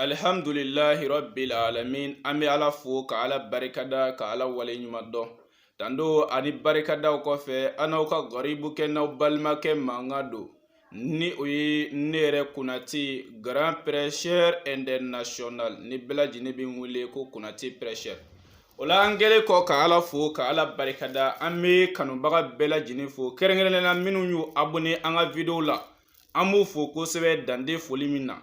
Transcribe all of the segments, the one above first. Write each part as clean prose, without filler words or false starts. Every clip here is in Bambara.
Alihamdulilahi rabbil alamin. An bɛ Ala fo ka Ala barikada, ka Ala waleɲuman dɔn. Tando ani barikadaw kɔfɛ, an n'aw ka garibukɛ, n'aw balimakɛ mankan don, ni o ye ne yɛrɛ Konate, grand prêcheur international, ni bɛɛ lajɛlen bɛ n wele ko Konate prêcheur. O la, an kɛlen kɔ ka Ala fo ka Ala barikada, an bɛ kanubaga bɛɛ lajɛlen fo, kɛrɛnkɛrɛnnenya la minnu y'u abonné an ka vidéo la. An b'u fo kosɛbɛ dande foli min na,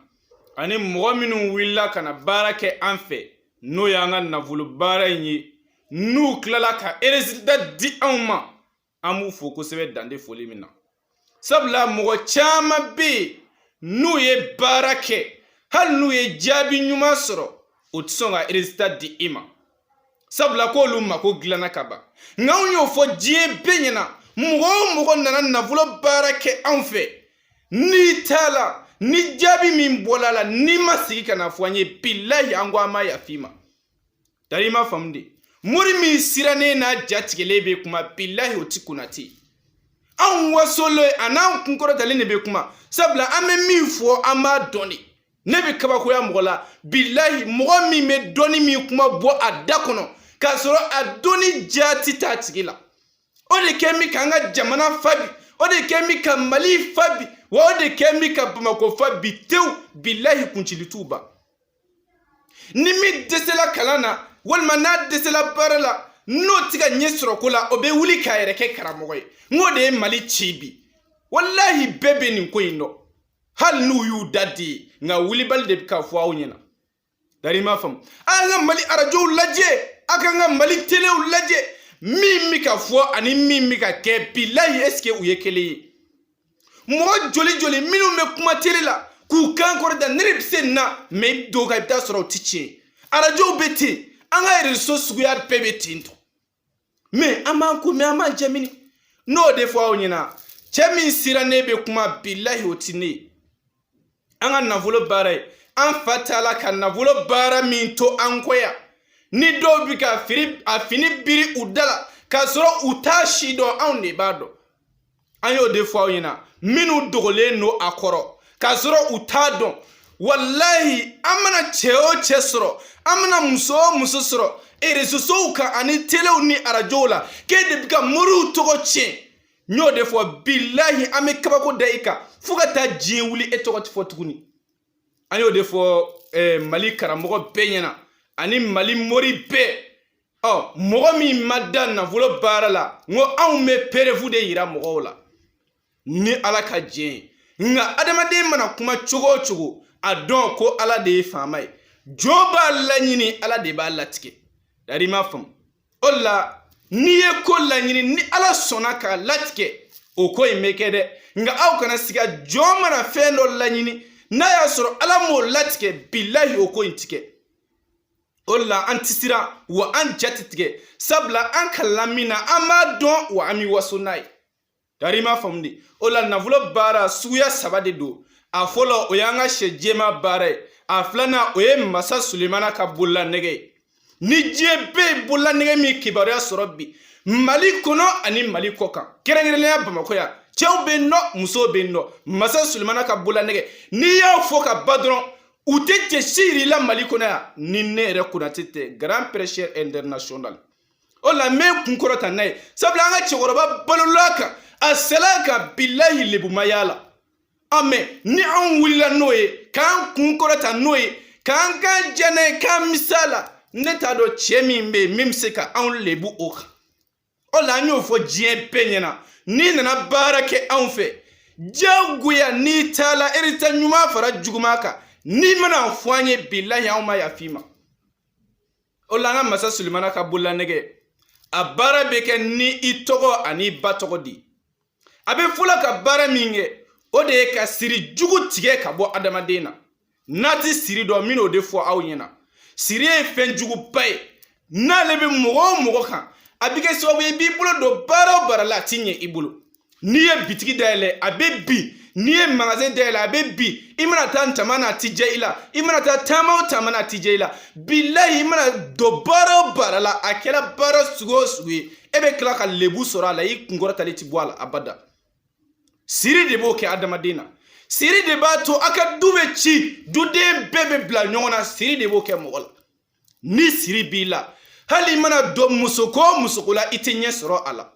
ani mɔgɔ minnu wulila ka na baara kɛ an fɛ, n'o y'an ka nafolo baara in ye, n'u tilala ka résultat di anw ma, an b'u fo kosɛbɛ dande foli min na. Sabula mɔgɔ caman bɛ yen, n'u ye baara kɛ, hali n'u ye jaabi ɲuman sɔrɔ, o tɛ sɔn ka résultat di i ma, sabula k'olu mako dilanna ka ban. Nka anw y'o fɔ diɲɛ bɛɛ ɲɛna, mɔgɔ o mɔgɔ nana nafolo baara kɛ anw fɛ, n'i t'a la, ni jaabi min bɔla la, n'i ma sigi ka na fɔ an ye, bilahi, an ko an ma yafa i ma. Tari i ma faamu de. Mori min sirannen n'a jatigɛlen bɛ kuma, bilahi, o ti Konate. Anw wasolen a n'an kunkɔrɔtalen de bɛ kuma, sabula an bɛ min fɔ, an b'a dɔn de. Ne bɛ kabakoya mɔgɔ la, bilahi, mɔgɔ min bɛ dɔnni min kuma bɔ a da kɔnɔ k'a sɔrɔ a dɔnni jaati t'a tigi la. O de kɛ min k'an ka jamana fa bi, o de kɛ min ka Mali fa bi, wa o de kɛ min ka Bamakɔ fa bi tewu. Bilahi, kuncili t'u ban. Ni min dɛsɛla kalan na, walima n'a dɛsɛla baara la, n'o tɛ ka ɲɛ sɔrɔ ko la, o bɛ wuli k'a yɛrɛ kɛ karamɔgɔ ye. N k'o de ye Mali ci bi. Walahi, bɛɛ bɛ nin ko in dɔn, hali n'u y'u da di, nka wulibali de bɛ ka fɔ aw ɲɛna. Dari i m'a faamu. An ka Mali arajow lajɛ, a k'an ka Mali telew lajɛ, min bɛ ka fɔ ani min bɛ ka kɛ, bilahi, est ce que u ye kelen ye? Mɔgɔ joli joli minnu bɛ kuma tele la k'u kan kɔrɔ da, ne de bɛ se nin na, mais i don kan, i bɛ taa sɔrɔ o ti tiɲɛ ye. Arajow bɛ ten, an ka réseau suguya bɛɛ bɛ ten tɔ, mais an b'an ko, mais an b'an jɛmini. N'o de fɔ aw ɲɛna, cɛ min sirannen bɛ kuma, bilahi, o ti ne ye. An ka nafolo baara ye, an fa t'a la ka nafolo baara min to an kɔ yan, ni dɔw bɛ ka a fini biri u da la k'a sɔrɔ u t'a si dɔn, anw de b'a dɔn. An y'o de fɔ aw ɲɛna, minnu dogolen don a kɔrɔ k'a sɔrɔ u t'a dɔn. Walahi, an mana cɛ o cɛ sɔrɔ, an mana muso o muso sɔrɔ réseaux kan ani telew ni arajow la, k'e de bɛ ka moriw tɔgɔ tiɲɛ, n y'o de fɔ, bilahi, an bɛ kabako da i kan fo ka taa diɲɛ wuli, e tɔgɔ tɛ fɔ tuguni. An y'o de fɔ Mali karamɔgɔ bɛɛ ɲɛna ani Mali mori bɛɛ. Ɔ mɔgɔ min ma da nafolo baara la, n ko anw bɛ preuve de yira mɔgɔw la ni Ala ka diɲɛ ye. Nka adamaden mana kuma cogo o cogo, a dɔn ko Ala de ye faama ye. Jɔn b'a laɲini, Ala de b'a latigɛ. Yari i m'a faamu. O de la, n'i ye ko laɲini, ni Ala sɔnna k'a latigɛ, o ko in bɛ kɛ dɛ. Nka aw kana siga, jɔn mana fɛn dɔ laɲini, n'a y'a sɔrɔ Ala m'o latigɛ, bilahi, o ko in ti kɛ. O de la, an ti siran, wa an ja ti tigɛ, sabula an kalanna min na, an b'a dɔn, wa an bɛ waso n'a ye. Tari i m'a faamu de. O la, nafolo baara suguya saba de don. A fɔlɔ, o y'an ka sɛ jɛman baara ye. A filanan, o ye masa Sulemana ka bololanɛgɛ ye. Ni diɲɛ bɛɛ ye bololanɛgɛ min kibaruya sɔrɔ bi Mali kɔnɔ ani Mali kɔ kan, kɛrɛnkɛrɛnnenya Bamakɔ yan, cɛw bɛ yen nɔ, musow bɛ yen nɔ, masa Sulemana ka bololanɛgɛ, n'i y'a fɔ ka ba dɔrɔn, u tɛ cɛ si yir'i la Mali kɔnɔ yan ni ne yɛrɛ Konate tɛ, grand prêcheur international. O la, n bɛ kun kɔrɔta n'a ye, sabula an ka cɛkɔrɔba balola kan, a sɛla kan, bilahi, lebumaya la. An mɛ ni anw wulila n'o ye, k'an kun kɔrɔta n'o ye, k'an kan jɛ n'a ye, k'an misa la, ne t'a dɔn cɛ min bɛ yen min bɛ se ka anw lebu o kan. O la, an y'o fɔ diɲɛ bɛɛ ɲɛna, n'i nana baara kɛ anw fɛ, diyagoya n'i taala erita ɲuman fara juguman kan, n'i mana fɔ an ye, bilahi, anw ma yafa i ma. O la, an ka masa Sulemana ka bololanɛgɛ, a baara bɛ kɛ ni i tɔgɔ ani i ba tɔgɔ de ye. A bɛ fɔlɔ ka baara min kɛ, o de ye ka siri jugu tigɛ ka bɔ adamaden na. N'a ti siri dɔn, n bɛn'o de fɔ aw ɲɛna. Siri ye fɛn juguba ye, n'ale bɛ mɔgɔ o mɔgɔ kan, a bɛ kɛ sababu ye i b'i bolo don baara o baara la, a ti ɲɛ i bolo. N'i ye bitigi dayɛlɛ, a bɛ bin. N'i ye magasin dayɛlɛ, a bɛ bin. I mana taa ntama na, a ti diya i la. I mana taa taama o taama na, a ti diya i la. Bilahi, i mana don baara o baara la, a kɛra baara sugu o sugu ye, e bɛ tila ka lebu sɔrɔ a la, i kunkɔrɔtalen ti bɔ a la abada. Siri de b'o kɛ adamaden na. Siri de b'a to a ka du bɛ ci, duden bɛɛ bɛ bila ɲɔgɔn na. Siri de b'o kɛ mɔgɔ la. Ni siri b'i la, hali i mana don musoko o musoko la, i tɛ ɲɛ sɔrɔ a la.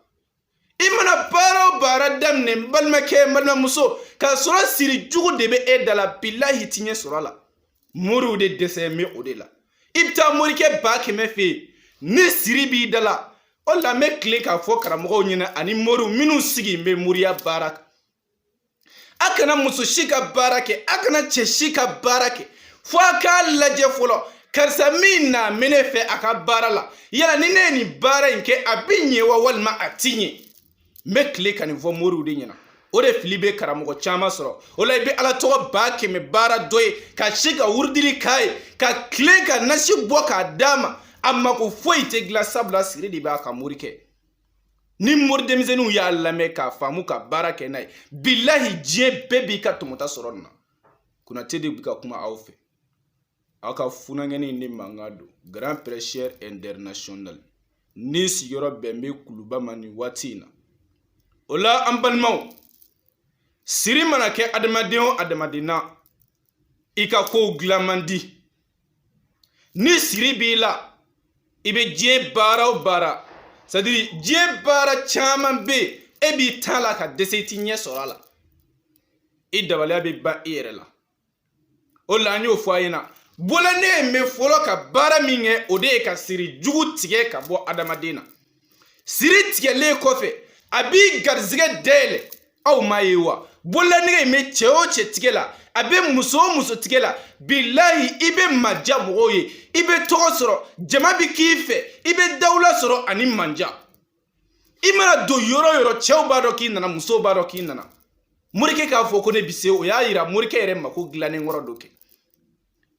I mana baara o baara daminɛ, n balimakɛ, n balimamuso, k'a sɔrɔ siri jugu de bɛ e da la, bilahi, i tɛ ɲɛ sɔrɔ a la. Moriw de dɛsɛ bɛ o de la. I bɛ taa morikɛ 100 000 fɛ yen, ni siri b'i da la. O la n bɛ tilen k'a fɔ karamɔgɔw ɲɛna ani moriw minnu sigi bɛ moriya baara kan, a kana muso si ka baara kɛ, a kana cɛ si ka baara kɛ, fo a k'a lajɛ fɔlɔ: karisa min na bɛ ne fɛ a ka baara la, yala ni ne ye nin baara in kɛ, a bɛ ɲɛ wa walima a ti ɲɛ? N bɛ tile ka nin fɔ moriw de ɲɛna. O de fili bɛ karamɔgɔ caman sɔrɔ. O la i bɛ Ala tɔgɔ 100 000 baara dɔ ye, ka si ka wurudili k'a ye, ka tilen ka nasi bɔ k'a d'a ma, a mako foyi tɛ dilan, sabula siri de b'a ka mori kɛ. Ni mori denmisɛnninw y'a lamɛn k'a faamu ka baara kɛ n'a ye, bilahi, diɲɛ bɛɛ b'i ka tɔmɔta sɔrɔ nin na. Konate de bɛ ka kuma aw fɛ, aw ka funankɛnin de mankan don, grand prêcheur international, ni sigiyɔrɔ bɛn bɛ Kuluba ma nin waati in na. O la, an balimaw, siri mana kɛ adamaden o adamaden na, i ka kow dilan man di. Ni siri b'i la, i bɛ diɲɛ baara o baara, c'est à dire diɲɛ baara caman bɛ yen, e b'i ta la ka dɛsɛ, i ti ɲɛ sɔrɔ a la, i dabaliya bɛ ban i yɛrɛ la. O la an y'o fɔ a ɲɛna, bololanɛgɛ in bɛ fɔlɔ ka baara min kɛ, o de ye ka siri jugu tigɛ ka bɔ adamaden na. Siri tigɛlen kɔfɛ, a b'i garizigɛ dayɛlɛ. Aw m'a ye wa? Bololanɛgɛ in bɛ cɛ o cɛ tigɛ la, a bɛ muso o muso tigɛ la, bilahi, i bɛ maja mɔgɔw ye, i bɛ tɔgɔ sɔrɔ, jama bɛ k'i fɛ, i bɛ dawula sɔrɔ ani manja. I mana don yɔrɔ o yɔrɔ, cɛw b'a dɔn k'i nana, musow b'a dɔn k'i nana. Morikɛ k'a fɔ ko ne bi se, o y'a yira morikɛ yɛrɛ mako dilannen kɔrɔ dɔ kɛ.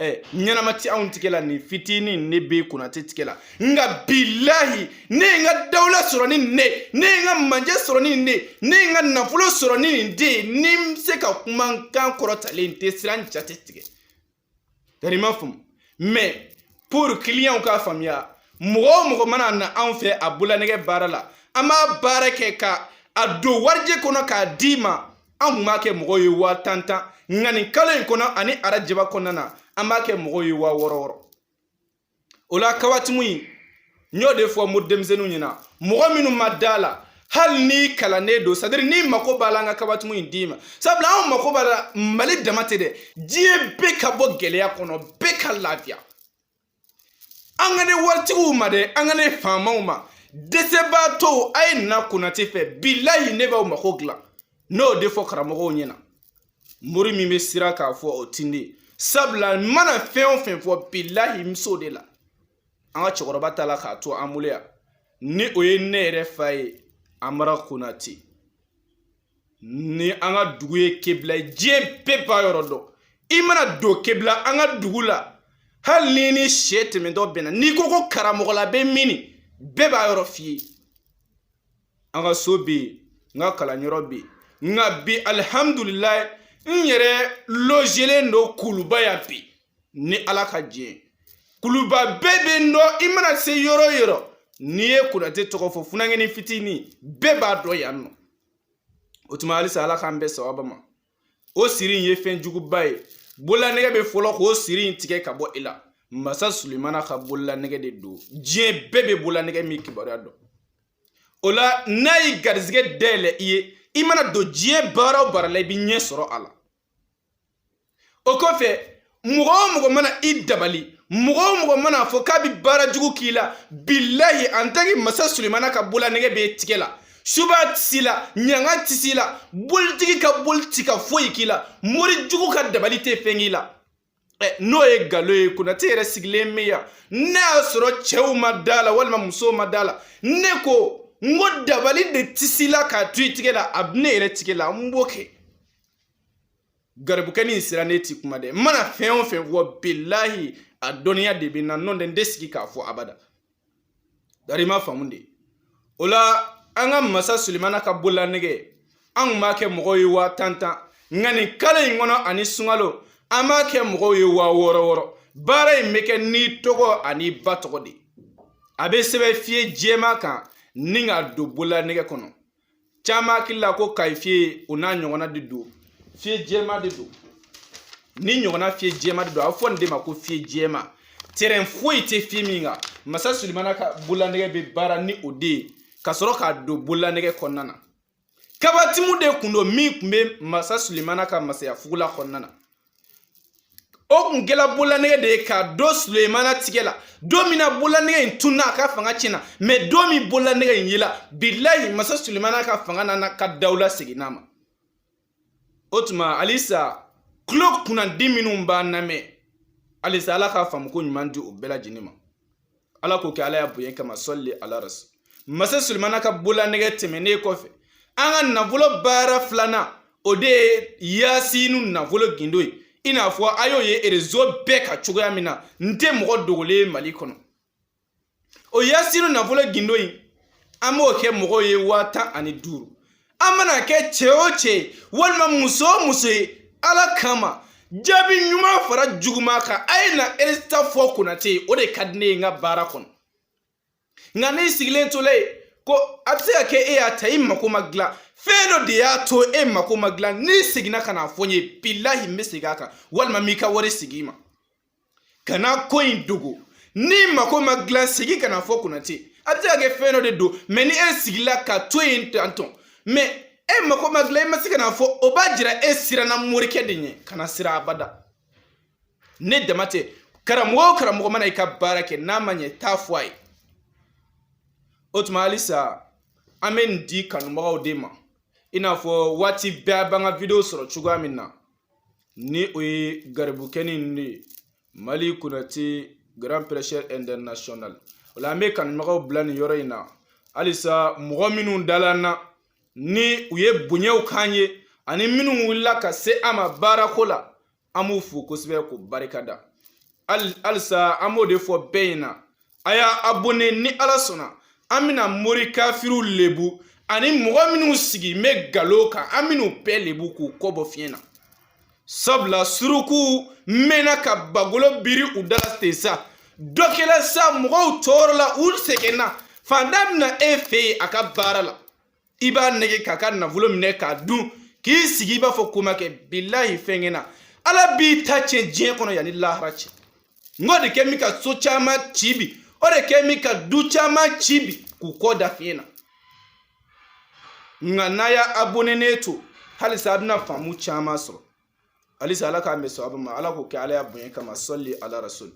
Ɛ, ɲɛnama ti anw tigɛ la, nin fitinin ne bɛ Konate tigɛ la, nka bilahi, ne ye n ka dawula sɔrɔ ni nin de ye, ne ye n ka manje sɔrɔ ni nin de ye, ne ye n ka nafolo sɔrɔ ni nin de ye. Ni n bɛ se ka kuma n kan kɔrɔtalen tɛ siran, n ja tɛ tigɛ. Tari ma faamu, mais pour clients k'a faamuya, mɔgɔ o mɔgɔ mana na anw fɛ a bololanɛgɛ baara la, an b'a baara kɛ ka a don warijɛ kɔnɔ k'a d'i ma. An kun b'a kɛ mɔgɔw ye 10 000 10, nka nin kalo in kɔnɔ ani arajaba kɔnɔna na, an b'a kɛ mɔgɔw ye 6000 6000. O la kawatimu in, n y'o de fɔ mo denmisɛnninw ɲɛna, mɔgɔ minnu ma da la, hali n'i kalannen don, c'est à dire n'i mako b'a la, an ka kawatimu in d'i ma, sabula anw mako b'a la. Mali dama tɛ dɛ, diɲɛ bɛɛ ka bɔ gɛlɛya kɔnɔ, bɛɛ ka lafiya. An ka ne waritigiw ma dɛ, an ka ne faamaw ma, dɛsɛbaatɔw, a ye na Konate fɛ, bilahi, ne b'aw mako dilan. N'o de fɔ karamɔgɔw ɲɛna, mori min bɛ siran k'a fɔ, o ti ne, sabula n mana fɛn o fɛn fɔ, bilahi, n s'o de la. An ka cɛkɔrɔba ta la k'a to an bolo yan, ni o ye ne yɛrɛ fa ye, Amara Konate, ni an ka dugu ye Kebila ye, diɲɛ bɛɛ b'a yɔrɔ dɔn. I mana don Kebila, an ka dugu la, hali ni ni sɛ tɛmɛtɔ bɛnna, n'i ko ko karamɔgɔla bɛ min, bɛɛ b'a yɔrɔ f'i ye. An ka so bɛ yen, n ka kalanyɔrɔ bɛ yen, nka bi, alihamudulilayi, n yɛrɛ logelen don Kuluba yan bi, ni Ala ka diɲɛ. Kuluba bɛɛ bɛ n dɔn. I mana se yɔrɔ o yɔrɔ, n'i ye Konate tɔgɔ fɔ, funankɛnin fitinin bɛɛ b'a dɔn yan nɔ. O tuma, halisa Ala k'an bɛɛ sababa ma. O siri in ye fɛn juguba ye. Bololanɛgɛ bɛ fɔlɔ k'o siri in tigɛ ka bɔ i la. Masa Sulemana ka bololanɛgɛ de don, diɲɛ bɛɛ bɛ bololanɛgɛ min kibaruya dɔn. O la, n'a y'i garizigɛ dayɛlɛ i ye, i mana don diɲɛ baara o baara la, i bɛ ɲɛ sɔrɔ a la. O kɔfɛ, mɔgɔ o mɔgɔ mana i dabali, mɔgɔ o mɔgɔ mana fɔ k'a bɛ baara jugu k'i la, bilahi, en tant que masa Sulemana ka bololanɛgɛ b'e tigɛ la, suba ti s'i la, ɲanga ti s'i la, bolitigi ka boli ti ka foyi k'i la, mori jugu ka dabali tɛ fɛn k'i la. N'o ye nkalon ye, Konate yɛrɛ sigilen bɛ yan. Ne y'a sɔrɔ cɛw ma da la walima musow ma da la, ne ko n ko dabali de ti s'i la k'a to i tigɛ la, a bɛ ne yɛrɛ tigɛ la, n b'o kɛ. Garibukɛnin sera, ne ti kuma dɛ. N mana fɛn o fɛn fɔ, bilahi, a dɔnniya de bɛ n na, n'o tɛ n tɛ sigi k'a fɔ abada. Dari ma faamu de. O la, an ka masa Sulemana ka bololanɛgɛ, an kun b'a kɛ mɔgɔw ye 10 000 10, nka nin kalo in kɔnɔ ani sunkalo, an b'a kɛ mɔgɔw ye 6000 6000. Baara in bɛ kɛ n'i tɔgɔ ani ba tɔgɔ de, a bɛ sɛbɛn fiye jɛman kan ni k'a don bololanɛgɛ kɔnɔ. Caman hakili la ko kayifiye o n'a ɲɔgɔnna de don. Fiye jɛma de don, ni ɲɔgɔnna fiye jɛma de don. A bɛ fɔ nin de ma ko fiye jɛma. Tɛrɛn foyi tɛ fiye min kan. Masa Sulemana ka bololanɛgɛ bɛ baara ni o de ye ka sɔrɔ k'a don bololanɛgɛ kɔnɔna na. Kabatimu de kun don min tun bɛ masa Sulemana ka masaya fugula kɔnɔna na. O kun kɛla bololanɛgɛ de ye k'a don Sulemana tigɛ la. Don min na bololanɛgɛ in tunna, a ka fanga tiɲɛna. Mɛ don min bololanɛgɛ in yela, bilayi, masa Sulemana ka fanga nana ka dawula seginna ma. O tuma halisa, tulo kunnandi minnu b'an lamɛn halisa, Ala k'a faamuko ɲuman di o bɛɛ lajɛlen ma. Ala k'o kɛ Ala ya bonya kama. Sɔli ala rasul. Masa Sulemana ka bololanɛgɛ tɛmɛnen kɔfɛ, an ka nafolo baara filanan, o de ye Yasinu nafolo gindo ye. I n'a fɔ a y'o ye réseau bɛɛ ka cogoya min na, n tɛ mɔgɔ dogolen ye Mali kɔnɔ. O Yasinu nafolo gindo in, an b'o kɛ mɔgɔw ye 15 000. An mana kɛ cɛ o cɛ ye, walima muso o muso ye, Ala kama, jaabi ɲuman fara juguman kan, a ye na résultat fɔ Konate ye. O de ka di ne ye n ka baara kɔnɔ. Nka n'i sigilen tola yen ko a bɛ se ka kɛ e y'a ta, i mako ma dilan, fɛn dɔ de y'a to e mako ma dilan, n'i seginna ka n'a fɔ n ye, bilahi, n bɛ segin a kan, walima n b'i ka wari segin i ma. Kana ko in dogo. N'i mako ma dilan, segin ka n'a fɔ Konate. A bɛ se ka kɛ fɛn dɔ de don. Mɛ ni e sigila ka to yen tantɔn, mɛ e mako ma dilan, i ma se ka n'a fɔ, o b'a jira e siranna morikɛ de ɲɛ. Kana siran abada. Ne dama tɛ, karamɔgɔ o karamɔgɔ mana i ka baara kɛ, n'a ma ɲɛ, t'a fɔ a ye. O tuma halisa, an bɛ nin di kanubagaw de ma, i n'a fɔ waati bɛɛ a b'an ka vidéo sɔrɔ cogoya min na, ni o ye garibukɛni ninnu de ye, Mali Konate, grand prêcheur international. O la, an bɛ kanubagaw bila nin yɔrɔ in na halisa. Mɔgɔ minnu dala n na, ni u ye bonyaw k'an ye, ani minnu wulila ka se an ma baarako la, an b'u fo kosɛbɛ k'u barikada. Halisa, an b'o de fɔ bɛɛ ɲɛna, a y'a abonné. Ni Ala sɔnna, an bɛna mori kafiriw lebu, ani mɔgɔ minnu sigi bɛ nkalon kan, an bɛn'u bɛɛ lebu k'u kɔ bɔ fiɲɛ na. Sabula suruku mɛnna ka bagolo biri u da la ten sa, dɔ kɛla sa, mɔgɔw tɔɔrɔ la, u sɛgɛnna. Fantan bɛna e fɛ yen a ka baara la, i b'a nɛgɛ k'a ka nafolo minɛ k'a dun, k'i sigi i b'a fɔ ko ma kɛ. Bilahi, fɛnkɛ na, Ala b'i ta tiɲɛ diɲɛ kɔnɔ yanni lahara cɛ. N k'o de kɛ min ka so caman ci bi, o de kɛ min ka du caman ci bi, k'u kɔ da fiɲɛ na. Nka n'a y'a abonné ne to halisa, a bɛna faamu caman sɔrɔ halisa. Ala k'an bɛn sawaba ma. Ala k'o kɛ Ala ya bonya kama. Sɔli ala rasul.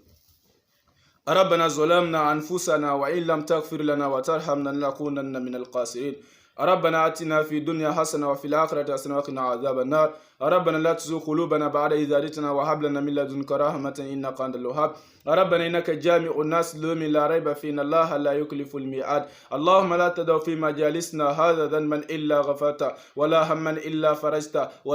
ربنا ظلمنا أنفسنا وإن لم تغفر لنا وترحمنا لنكونن من الخاسرين. ربنا آتنا في الدنيا حسنة وفي الآخرة حسنة وقنا عذاب النار. ربنا لا تزغ قلوبنا بعد إذ هديتنا وهب لنا من لدنك رحمة إنك أنت الوهاب. ربنا إنك جامع الناس ليوم لا ريب فيه إن الله لا يخلف الميعاد. اللهم لا تدع في مجالسنا هذا ذنبا إلا غفرته، ولا هما إلا فرجته، ولا